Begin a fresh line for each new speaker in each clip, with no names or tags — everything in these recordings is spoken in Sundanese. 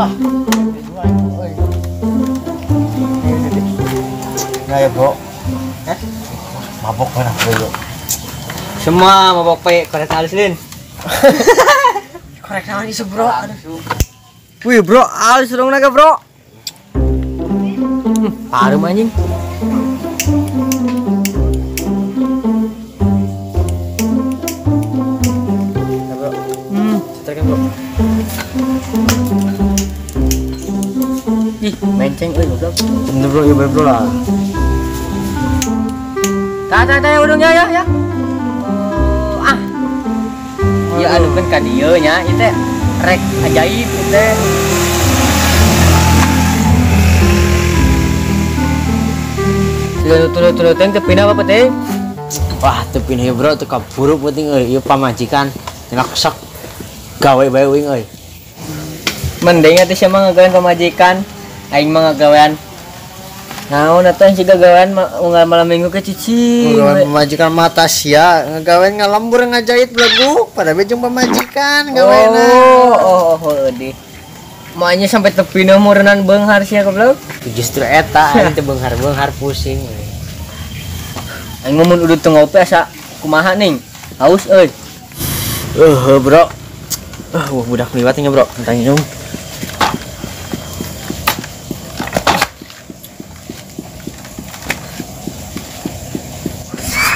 Bro ah. Nah ya bro. Hah? Mabok mana bro?
Semua mabok pe korek halus lin.
Korek naon ieu bro?
Wih bro, halus dong naga bro. Harum anjing. Nah, bro. Setrika bro. Ih, menceng euy goblok.
Bener bro, ya bro lah.
Tah tah tah udung ya ya ya. Ah. Ya anu kan ka dieu nya ieu teh rek ajaib ieu teh. Tuh teh teu pindah apa teh?
Wah, teu pindah bro, teu kaburu penting euy, ieu pamajikan cenah sok gawe bae uing euy.
Mending atuh sia mah ngagawean pamajikan, aing mah ngagawean. Naon atuh siga gawean unggal malam minggu ke cicing.
Ngagawean pamajikan mata sia, ngagawean ngalembur ngajahit belagu, pada be jeung pamajikan gaweana.
Oh, oh, di. Makanya sampai teu pindah meureunnan beunghar sia goblok.
Justru eta aing teh beunghar-beunghar pusing.
Aing mah mun udut teu ngopi asa kumaha ning? Haus euy.
Bro. Wah budak liwat nya bro, entah minum.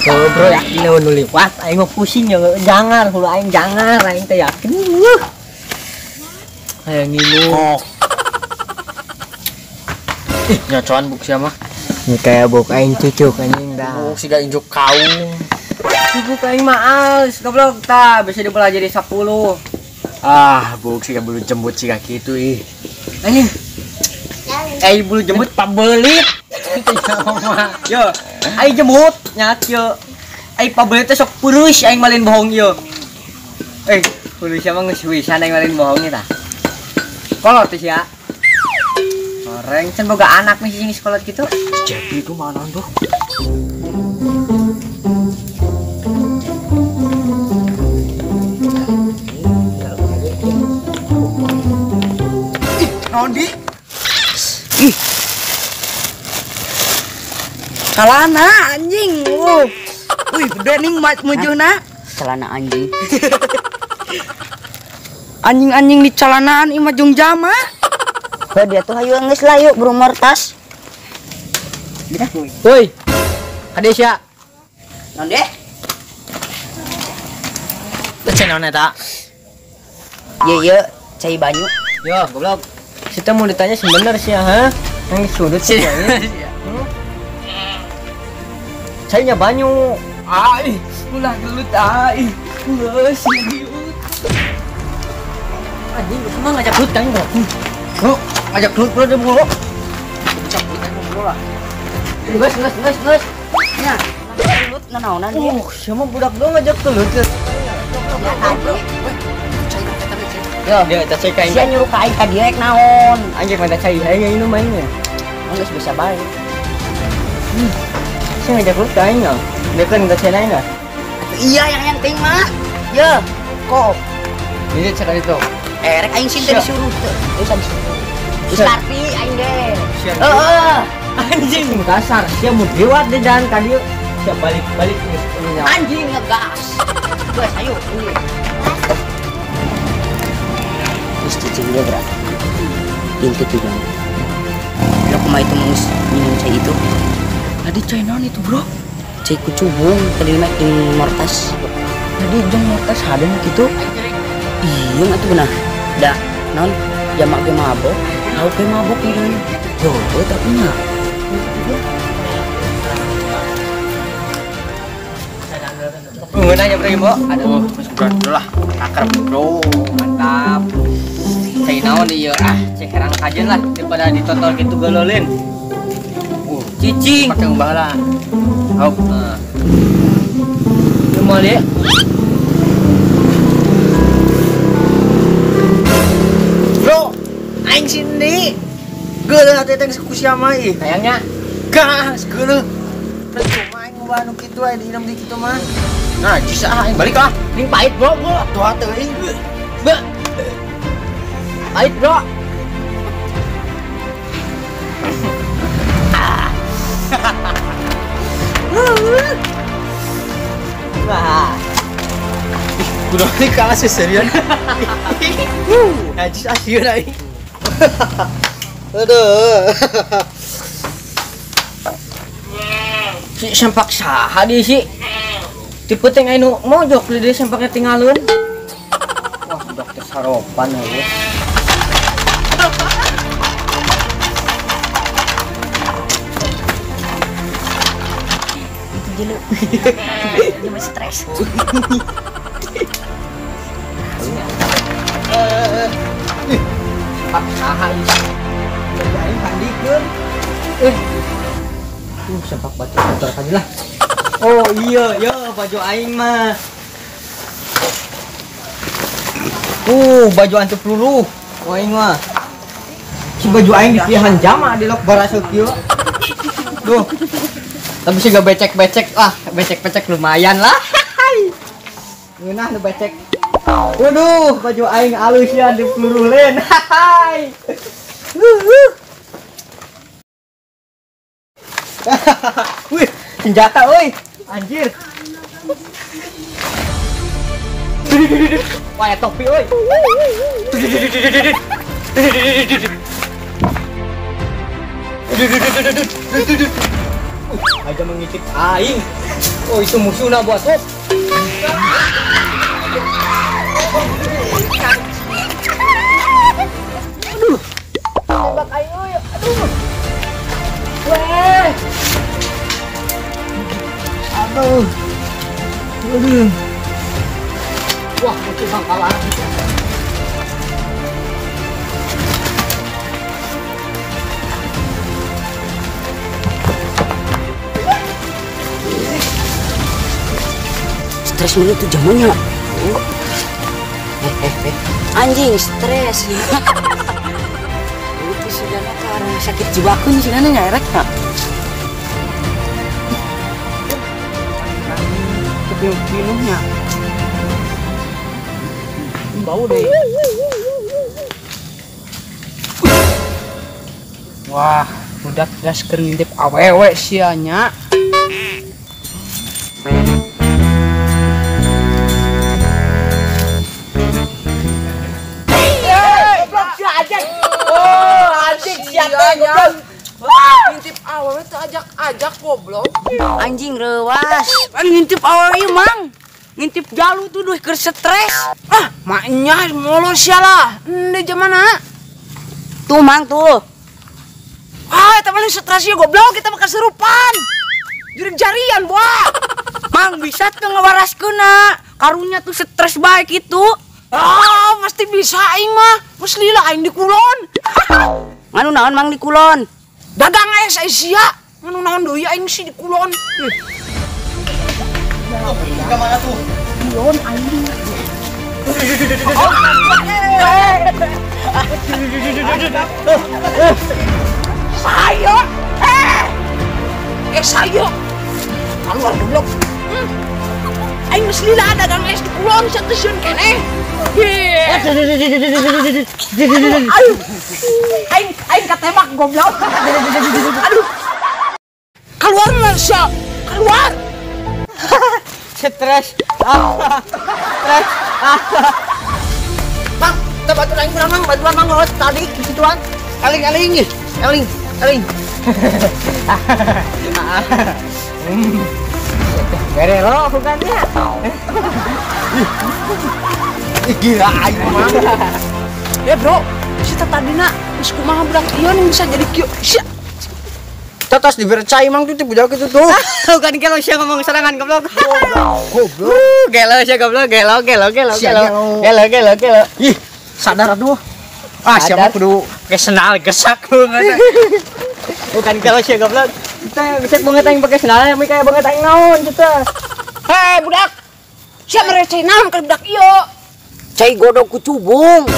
Oh bro, yakin nu liwat aing mah pusing ya, jangan hulu aing jangan, aing teh yakin. Hayang nginum.
Oh. Ih, nyocoan buk sia mah.
Ini kayak buk aing cucuk anjing dah.
Buk siga injuk kaung.
Buk aing mah alus goblok tah, bisa dibelah jadi 10.
Ah, buk siga bulu jembut siga kitu ih.
Anjing. Eh bulu jembut pabelit. Yo, aing jembut nya kieu. Aing pabelit teh sok purus aing malin bohong ieu. Eh, purus mah geus wisan aing malin bohong tah. Kolot teh sia. Orang can boga anak nih sini sekolah gitu.
Cepi itu mana tuh?
Ih, naon di? Ih. Celana anjing. Oh. Wih, gede nih mujuna.
Celana anjing.
Anjing-anjing di celanaan ieu mah jeung jama.
Heuh dia tuh hayu geus lah yuk berumur tas.
Woi. Kade sia.
Naon deh?
Teh naon eta?
Ye ye, cai banyu.
Yo, goblok. Kita mau ditanya sebenar sih ha? Yang sudut sih. Cainya banyu. Ai, ulah gelut ai. Ulah sih. Anjing, cuma ngajak gelut kan, bro. Bro, ngajak gelut bro, dia bro.
Cabut aja bro lah.
Geus, geus, geus, geus.
Nya, gelut nanaonan dia.
Siapa budak dong ngajak gelut.
Ya tadi.
Yo, dia eta cai kain.
Sia nyuruh ka aing ka dieu rek naon?
Anjing minta cai aing minum aing.
Geus bisa bae.
Sia ngajak gelut ka aing ya. Dia kan minta cai aing.
Iya yang penting mah. Yo, kok.
Ini cek itu.
Eh, rek aing sih disuruh teu. Usah disuruh. Ustarti aing ge. Heeh.
Anjing kasar, sia mun lewat di jalan ka dieu. Sia balik-balik geus
anjing ngegas. Geus ayo ini. Geus cicing dia berat. Inti tujuan. Lo kumaha itu mus minum cai itu.
Tadi cai naon itu, bro?
Cai kucubung tadi mah jeung mortas.
Tadi jeung mortas hadeun kitu.
Iya atuh benar. Da, non jamak ge mabok, au ge mabok ieu. Oh, tapi nya.
Ngeunah nya bro, aduh,
geus bro lah. Akrab bro,
mantap. Cai naon ieu ah, cai herang kajeun lah daripada ditonton kitu geuleuleun. Cicing
pakai umbah lah.
Hop. Lu mau lihat?
Bro, aing sini. Geuleuh atuh teh ku sia mah ih.
Hayangnya
gas geuleuh. Percuma aing ngubah nu kitu aya diinum di kitu mah. Nah, jis ah aing balik ah.
Ning pahit, bro, bro.
Tuh teuing.
Pahit, bro. Wah.
Kudu ini kalah sih serius. Najis asieun aing. Aduh.
Si sempak saha di si. Tipe teh anu mojok di sempaknya tinggalun. Wah, dokter saropan euy.
Itu dulu. Dia masih stres.
Pak saha ieu. Jadi aing pandikeun. Sempak batu motor tadi lah. Oh iya, ya baju aing mah. Baju anti peluru. Oh aing mah. Si baju aing dipilihan jama di lok barasuk kieu. Duh. Tapi sih gak becek-becek lah, becek-becek lumayan lah. Ngeunah nu becek. Waduh, baju aing alus ya di peluru lain. Hai. Wih, senjata euy. Anjir. Wah, ya topi euy. Aja mengicip aing. Oh, itu musuhna buat tuh. Aduh. Tembak aing euy. Aduh. Weh. Aduh. Aduh. Wah, musuh bangkalan.
Stres mulu tuh jamunya. Anjing stres. Itu sudah ke rumah sakit jiwaku nih sudah nyerek tak? Pinuhnya
bau deh. Wah, budak gas keur ngintip awewe sia nya.
Goblok sia anjing. Oh, anjing sia teh goblok.
Ngintip awewe teh ajak-ajak goblok.
Anjing reuas.
Kan ngintip awewe ieu mang. Ngintip jalu tuh duh keur stres. Ah, maknya molor sia lah. Ende jamana?
Tuh mang tuh.
Ah, eta mah stres ieu goblok, kita mah keserupan. Jurig jarian buah.
Mang bisa tuh ngawaraskeunna. Karunya tuh stres bae kitu.
Ah, pasti bisa aing mah. Geus lila aing di kulon.
Nganu naon mang di kulon?
Dagang es ai sia. Nganu naon deui aing sih di kulon.
Ke mana tuh?
Kulon aing. Saya. Saya. Keluar goblok. Aing geus lila dagang es di kulon sia teu sieun keneh. Aduh. Aing aing ketembak goblok. Aduh. Keluar lah sia. Keluar.
Stres. Stres. Bang, kita bantu aing kurang mang, bantuan mang oh, tadi di situan. Aling aling. Aling, aling. Gerelo bukannya. Gila aing mah.
Bro, si tadina geus kumaha budak ieu nih bisa jadi kieu. Sia.
Tetas dibercai mang tuh budak itu tuh.
Bukan gelo sia ngomong serangan goblok.
Goblok.
Gelo sia goblok, gelo gelo gelo gelo. Gelo gelo gelo.
Ih, sadar atuh. Ah, siapa kudu
pakai senal gesak banget. Bukan gelo sia goblok. Kita gesak banget aing pakai senal, ami kayak banget aing naon kita.
Hei budak. Sia mereceh naon ka budak ieu?
Cai godog kucubung.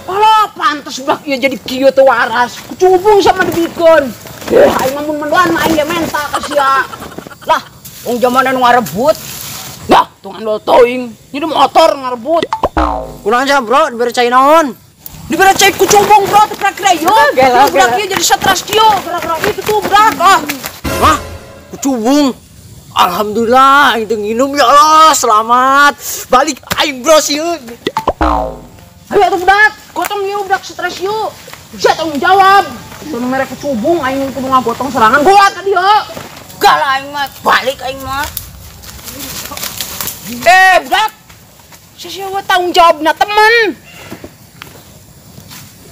Alah, pantes budak ieu jadi kieu teu waras. Kucubung sama dibikeun. Aing mah mun mendoan mah aing ge menta ka sia.
Lah, wong jamana nu ngarebut.
Lah, tong andol teuing. Nyedu motor ngarebut.
Kunaon sia, Bro, dibere cai naon?
Dibere cai kucubung bro teu kira-kira ieu. Budak ieu jadi stres kieu gara-gara itu tuh budak ah.
Wah, kucubung. Alhamdulillah aing teu nginum ya Allah, selamat. Balik aing bro sieun.
Ayo atuh budak, gotong ieu budak stres ieu. Sia tanggung jawab. Sono mere kucubung aing kudu ngagotong serangan gua tadi heuh.
Galah aing mah, balik aing mah.
Eh, budak. Sia tanggung jawabna temen.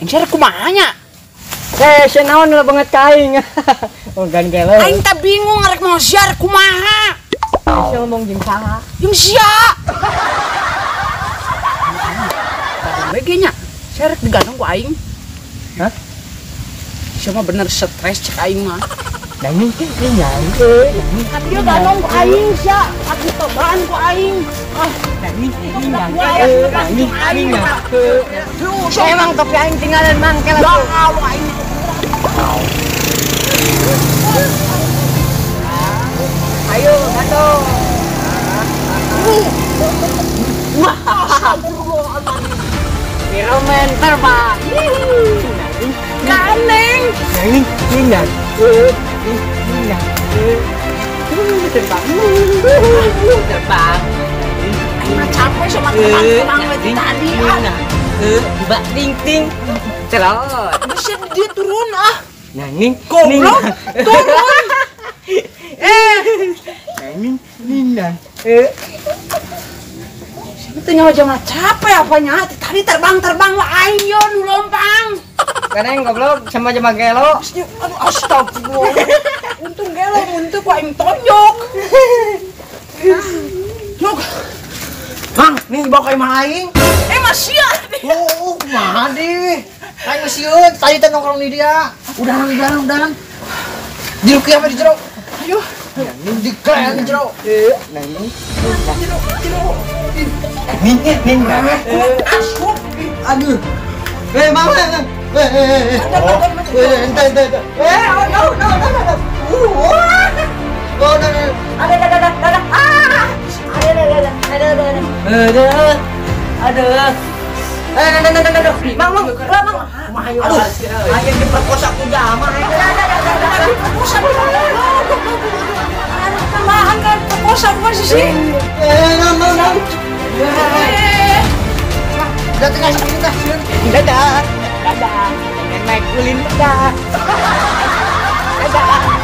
Aing sia kumaha nya?
Eh, sia naon lah banget ka aing. Oh, gan gelo.
Aing teh bingung arek mau sia kumaha.
Sia ngomong jeung saha?
Jeung sia. Bae ge nya. Sia rek digandong ku aing.
Hah?
Sia mah bener stres cek aing mah.
Nanging nang.
Kan dia gandong ku aing sia, aku tobaan ku aing. Ah,
nanging nang. Nanging nang. Emang topi aing tinggalan mang kela.
Ya Allah aing.
Ayo, gandong.
Wah,
Kilometer, Pak.
Gandeng.
Nanging nang. Nang. Terbang. Terbang.
Aing mah capek sama terbang-terbang lagi tadi.
Mbak ting ting. Celot.
Bisa dia turun ah.
Nanging
goblok turun.
Nanging nang.
Itu nyawa jangan capek apanya. Tadi terbang-terbang wah aing yo nu lompang.
Kadang goblok sama jema gelo.
Aduh astagfirullah. Untung gelo untuk ku aing tonjok. Yok.
Mang, nih bawa ka imah aing.
Eh masih ya.
Oh, kumaha deh. Aing geus sieun, tadi teh nongkrong di dia. Udah, udah. Di rukiah mah di jero.
Ayo.
Ning di klen di jero.
Nanging.
Jero, jero.
Ning ning.
Asup.
Aduh. Eh, mama. Eh. Ente ente. Eh, no no no no. Oh, no no. Ada ada ada ada. Ah. Ada ada ada ada ada. Aduh. Aduh. Eh, no no no no. Mang, mang, mang. Aduh. Ayo diperkosa ku jama.
Ada diperkosa. Tambahan kan perkosa masih sih.
Eh, no no no.
Udah tengah kita.
Dadah. Dadah. Pengen naik ulin dadah. Dadah.